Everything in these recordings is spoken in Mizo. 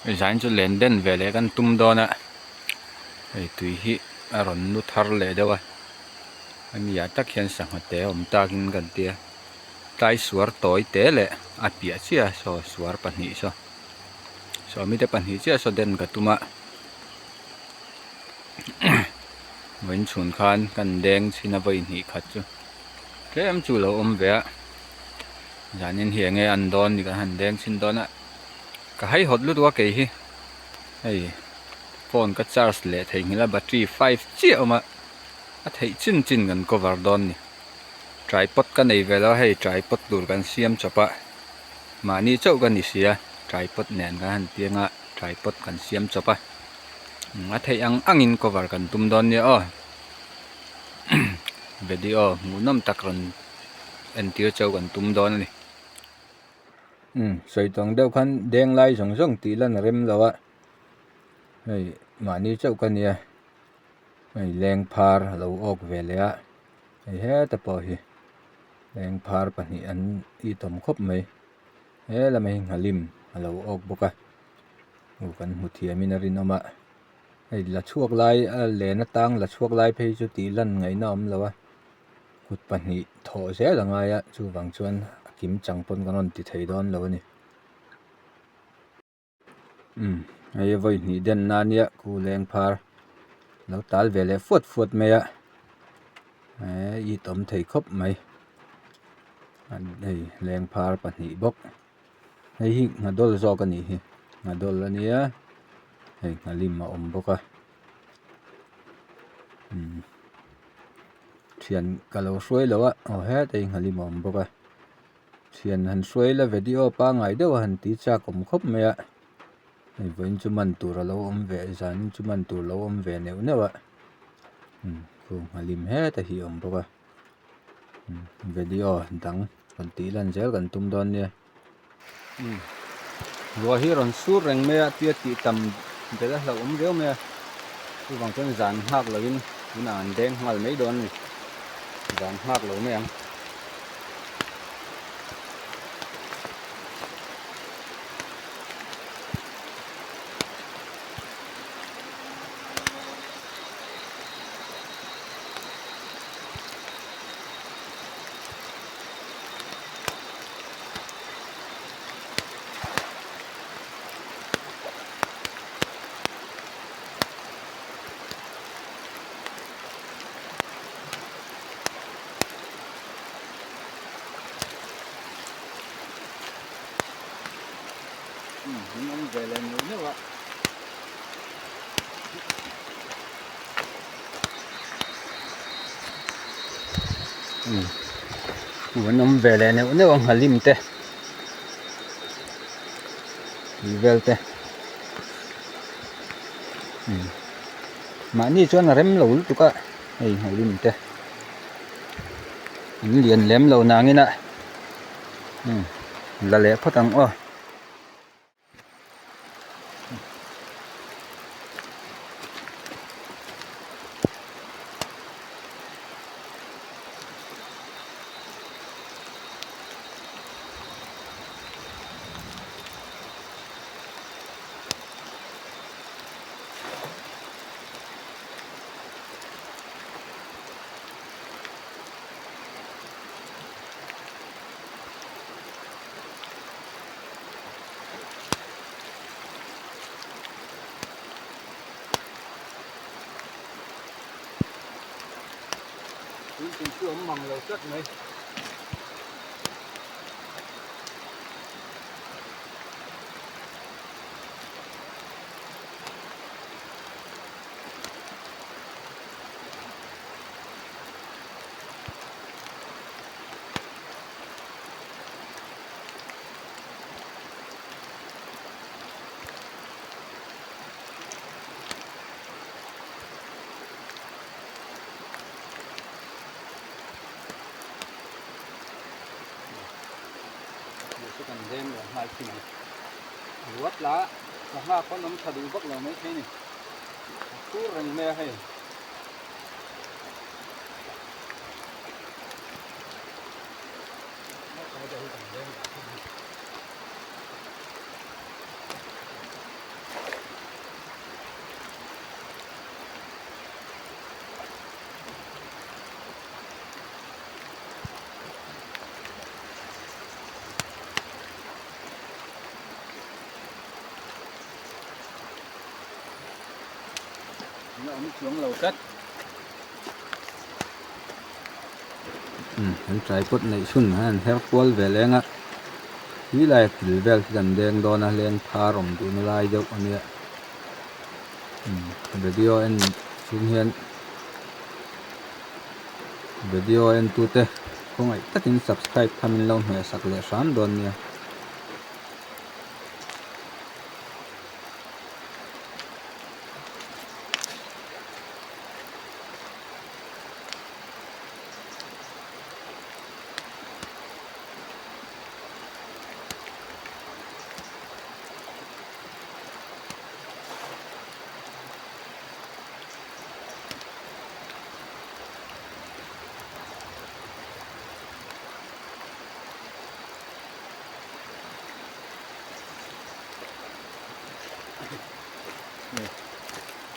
Hei zain chu len den ve leh kan tum dawn a hei tui hi a rawn nu thar leh deuh a hemi ah tak hian sangha te a awm takin kan tia tlai suar tawi te leh a piah chiah saw suar pahnih saw saw mite pahnih chiah saw den ka tum a vawiin chhun khan kan deng chhin a vawi hnih khat chu tlem chu a lo awm ve a zanin hi enge an dawn ni kan han deng chhin dawn a ka haihawt lutuk a kei hi hei phone ka charge leh theihnghilh a battery five chiah a awm a a theih chin chin kan cover dawn ni tripod ka nei ve lo a hei tripod tur kan siam chawp a mahni chauh ka ni si a tripod nen kan han piang a tripod kan siam chawp a a theih ang angin cover kan tum dawn nia aw video hmuhnawm tak rawn entir chauh kan tum dawn a ni. Umm sawi tawng deuh khan deng lai zawng zawng tih lan a rem lo a hei mahni chauh ka nia hei leng phar a lo awk ve leh a hei heta pawh hi leng phar pahnih an itawm khawp mai he lamah hi nghalim a lo awk bawk a aw kan hmu thiamin a rinawm a hei la chhuak lai a len atang la chhuak lai phei chu tih lan ngaihna a awm lo a. Kut pahnih thawh zel a ngai a chuvang chuan a kim chang pawn kan rawn ti thei dawn lo a ni. Umm hei vawi hnih den na nia khu leng phar lo tal ve leh fuat fuat mai a eh it awm thei khawp mai hei leng phar pahnih bawk hei hi nghadawl zawk a nih hi nghadawl a nia hei nghalim a awm bawk a umm. Thian ka lo hruai lo a aw heta hi nghalim a awm bawk a thian han hruai la video pangngai deuh a han ti chak awm khawp mai a hei vawiin chu man tur a lo awm ve zanin chu man tur a lo awm ve neuh neuh a umm khu nghalim heta hi a awm bawk a video dang rawn tih lan zel kan tum dawn nia. Ruah hi a rawn sur reng mai a tia tih tam belh a hlauhawm viau mai a chuvang chuan zan nghak lovin tunah an deng nghal mai dawn a ni zan nghak lo mai ang. An awm ve leh neuh neuh a. An awm ve leh neuh neuh a nghalim te tih vel te mahni chuan a rem lo lutuk a hei nghalim te an lian lem lo nangin a la leh phawt ang aw. Tui chu awm mang lo tlat mai. Kan deng leh nghal thin ang ruat la sangha khawn awm tha duh vak lo mai thei a ni a thur reng mai a hei. la awm chuang lo tlat. Umm kan tripod neih chhun an han her kual ve leng a ti lai a kil vel khi kan deng dawn a leng phar awm duhna lai deuh a nia umm video en chhung hian video en tute khawngaih takin subscribe kha min lo hmeh sak leh hram dawn nia.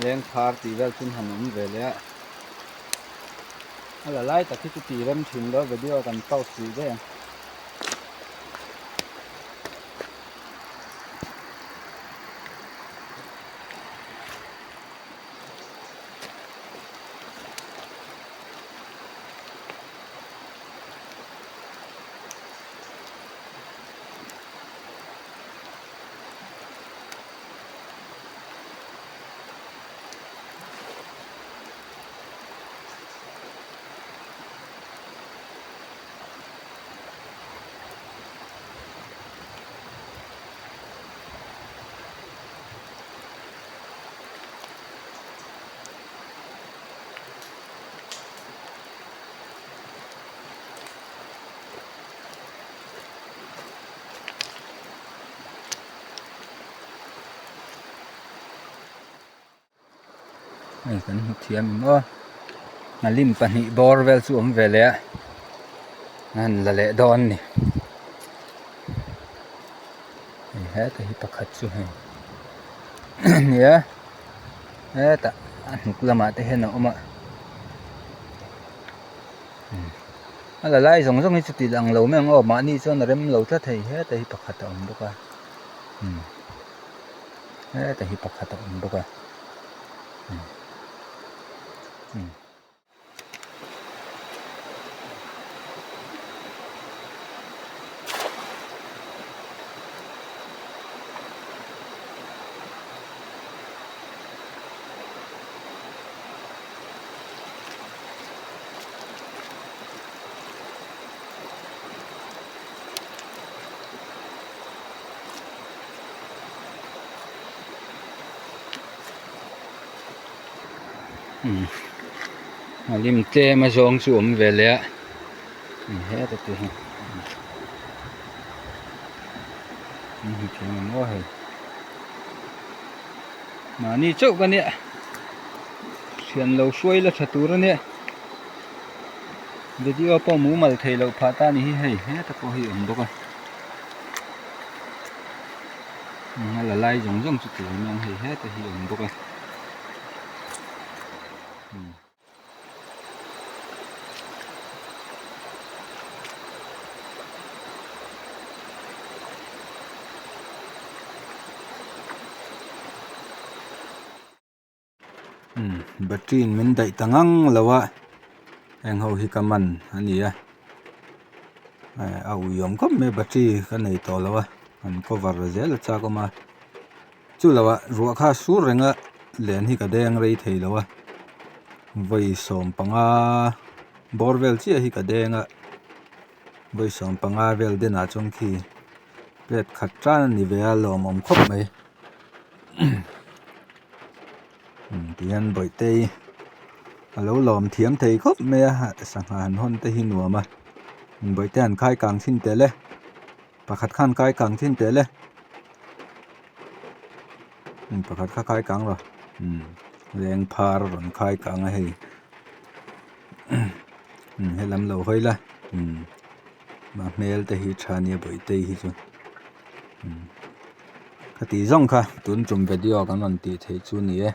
Leng phar tih vel chu han awm ve leh a a la lai tak hi chu tih rem thin lo video kan pause rih daih ang. Hei kan hmu thiam em aw nghalim pahnih bawr vel chu awm ve leh a a han la leh dawn a ni hei heta hi pakhat chu hei nia hetah a hnuk lamah te hian a awm a a la lai zawng zawng hi chuti lang lo mai ang aw mahni chuan a rem lo tlat hei heta hi pakhat a awm bawk a heta hi pakhat a awm bawk a. A lim tlem a zawng chu awm ve leh a heta te hi an hmu thiam ang aw hei mahni chauh ka nia thian lo hruai la tha tur a nia video pawh mumal thei loh phah ta a ni hi hei heta pawh hi a awm bawk a. A la lai zawng zawng chu ti awm ang hei heta hi a awm bawk a. Battery in min daih ta ngang lo a heng ho hi ka man a ni a a ui awm khawp mai a battery ka nei tawh lo a an cover zel a chak awm a chu lo ah ruah kha a sur reng a len hi ka deng rei thei lo a vawi 15 bawr vel chiah hi ka deng a vawi 15 vel denah chuan khi plate khat tan a ni ve a lawmawm khawp mai. Tihian bawihte hi a lo lawm thiam thei khawp mai a sangha han hawn te hi nuam a bawihte han khai kang thin tel e pakhat khan khai kang thin tel e pakhat kha khai kang rawh leng phar a rawn khai kang a hei helam lo hawi la a hmel te hi tha ania bawihte hi chu. Ka tih zawng kha tun tum video kan rawn tih theih chu ni e.